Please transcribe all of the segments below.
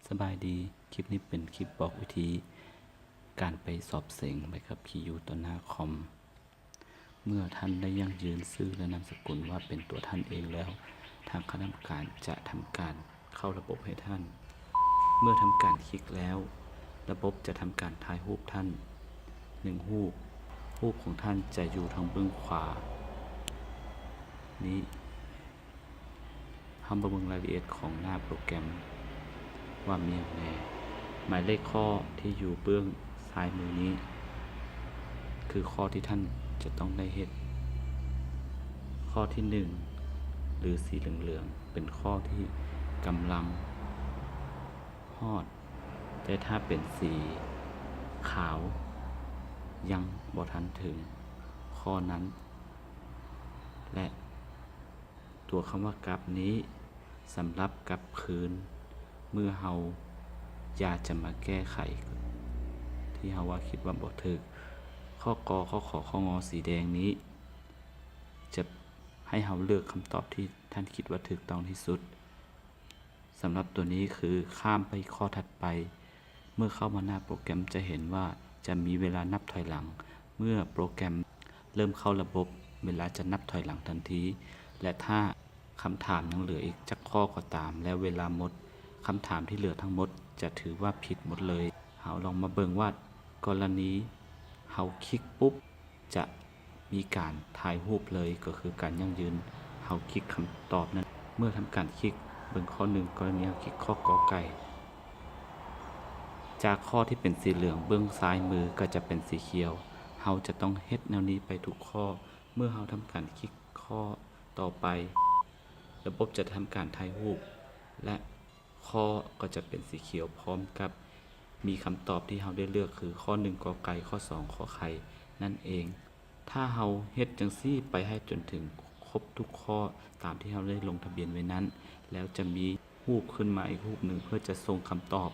ສະບາຍດີ, ຄລິບນີ້ເປັນຄລິບບອກວິທີການໄປສອບເສັງໃບຂັບຂີ່ຢູ່ຕໍ່ໜ້າຄອມ. ເມື່ອທ່ານໄດ້ຢັ້ງຢືນຊື່ ແລະ ນາມສະກຸນວ່າເປັນຕົວທ່ານເອງແລ້ວ, ທາງຄະນະກຳມະການຈະທຳການເຂົ້າລະບົບໃຫ້ທ່ານ. ເມື່ອທຳການຄລິກແລ້ວ, ລະບົບຈະທຳການຖ່າຍຮູບທ່ານໜຶ່ງຮູບ. ຮູບຂອງທ່ານຈະຢູ່ທາງເບື້ອງຂວານີ້. ເຮົາມາເບິ່ງລາຍລະອຽດຂອງໜ້າໂປຣແກຣມວ່າມີຫຍັງແດ່. ໝາຍເລກຂໍ້ທີ່ຢູ່ເບື້ອງຊ້າຍມືນີ້ ຄືຂໍ້ທີ່ທ່ານຈະຕ້ອງໄດ້ເຮັດ. ຂໍ້ທີໜຶ່ງ ຫຼື ສີເຫຼືອງໆ ເປັນຂໍ້ທີ່ກຳລັງຮອດ, ແຕ່ຖ້າເປັນສີຂາວຍັງບໍ່ທັນເຖິງຂໍ້ນັ້ນ ແລະ ຕົວຄຳວ່າກັບນີ້ ສຳລັບກັບຄືນ ເມື່ອເຮົາຢາກຈະມາແກ້ໄຂທີ່ເຮົາວ່າຄິດວ່າບໍ່ຖືກ. ຂໍ້ ກ, ຂໍ້ ຂ, ຂໍ້ ງ ສີແດງນີ້ ຈະໃຫ້ເຮົາເລືອກຄຳຕອບທີ່ທ່ານຄິດວ່າຖືກຕ້ອງທີ່ສຸດ. ສຳລັບຕົວນີ້ຄືຂ້າມໄປຂໍ້ຖັດໄປ. ເມື່ອເຂົ້າມາໜ້າໂປຣແກຣມຈະເຫັນວ່າຈະມີເວລານັບຖອຍຫຼັງ. ເມື່ອໂປຣແກຣມເລີ່ມເຂົ້າລະບົບ, ເວລາຈະນັບຖອຍຫຼັງທັນທີ ແລະ ຖ້າຄຳຖາມຍັງເຫຼືອອີກຈັກຂໍ້ກໍຕາມ ແລ້ວເວລາໝົດ, ຄຳຖາມທີ່ເຫຼືອທັງໝົດຈະຖືວ່າຜິດໝົດເລີຍ. ເຮົາລອງມາເບິ່ງວ່າ ກໍລະນີເຮົາຄລິກປຸບ ຈະມີການຖ່າຍຮູບເລີຍ, ກໍຄືການຢັ້ງຢືນເຮົາຄລິກຄຳຕອບນັ້ນ. ເມື່ອທຳການຄລິກເບິ່ງຂໍ້ໜຶ່ງ, ກໍລະນີເຮົາຄລິກຂໍ້ ກ ໄກ່ ຈາກຂໍ້ທີ່ເປັນສີເຫຼືອງເບື້ອງຊ້າຍມືກໍຈະເປັນສີຂຽວ. ເຮົາຈະຕ້ອງເຮັດແນວນີ້ໄປທຸກຂໍ້. ເມື່ອເຮົາທຳການຄລິກຂໍ້ຕໍ່ໄປ, ລະບົບຈະທຳການຖ່າຍຮູບ ແລະ ຂໍ້ກໍຈະເປັນສີຂຽວ ພ້ອມກັບມີຄຳຕອບທີ່ເຮົາໄດ້ເລືອກ ຄືຂໍ້ໜຶ່ງ ກ ໄກ່, ຂໍ້ສອງ ຂໍໄຂ່ ນັ້ນເອງ. ຖ້າເຮົາເຮັດຈັ່ງຊີ້ໄປໃຫ້ຈົນເຖິງຄົບທຸກຂໍ້ຕາມທີ່ເຮົາໄດ້ລົງທະບຽນໄວ້ນັ້ນ, ແລ້ວຈະມີຮູບຂຶ້ນມາອີກຮູບໜຶ່ງເພື່ອຈະສົ່ງຄຳຕອບ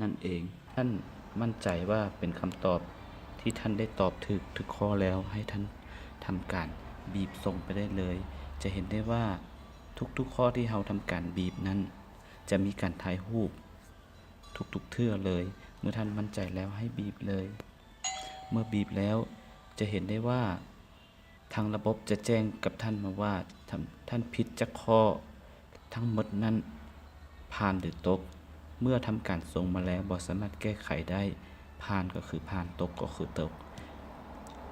ນັ້ນເອງ. ທ່ານໝັ້ນໃຈວ່າເປັນຄຳຕອບທີ່ທ່ານໄດ້ຕອບຖືກທຸກຂໍ້ແລ້ວ, ໃຫ້ທ່ານທຳການບີບສົ່ງໄປໄດ້ເລີຍ. ຈະເຫັນໄດ້ວ່າທຸກໆຂໍ້ທີ່ເຮົາທຳການບີບນັ້ນ ຈະມີການຖ່າຍຮູບທຸກໆເທື່ອເລີຍ. ເມື່ອທ່ານໝັ້ນໃຈແລ້ວໃຫ້ບີບເລີຍ. ເມື່ອບີບແລ້ວຈະເຫັນໄດ້ວ່າທາງລະບົບຈະແຈ້ງກັບທ່ານມາວ່າ ທ່ານ ທ່ານຜິດຈັກຂໍ້, ທັງໝົດນັ້ນຜ່ານ ຫຼື ຕົກ. ເມື່ອທຳການສົ່ງມາແລ້ວບໍ່ສາມາດແກ້ໄຂໄດ້, ຜ່ານກໍຄືຜ່ານ, ຕົກກໍຄືຕົກ.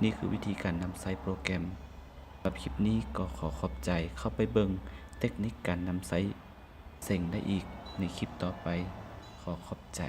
ນີ້ຄືວິທີການນຳໃຊ້ໂປຣແກຣມ. ສຳລັບຄລິບນີ້ກໍຂໍຂອບໃຈ. ເຂົ້າໄປເບິ່ງເຕັກນິກການນຳໃຊ້ເສັງໄດ້ອີກໃນຄລິບຕໍ່ໄປ. ຂໍຂອບໃຈ.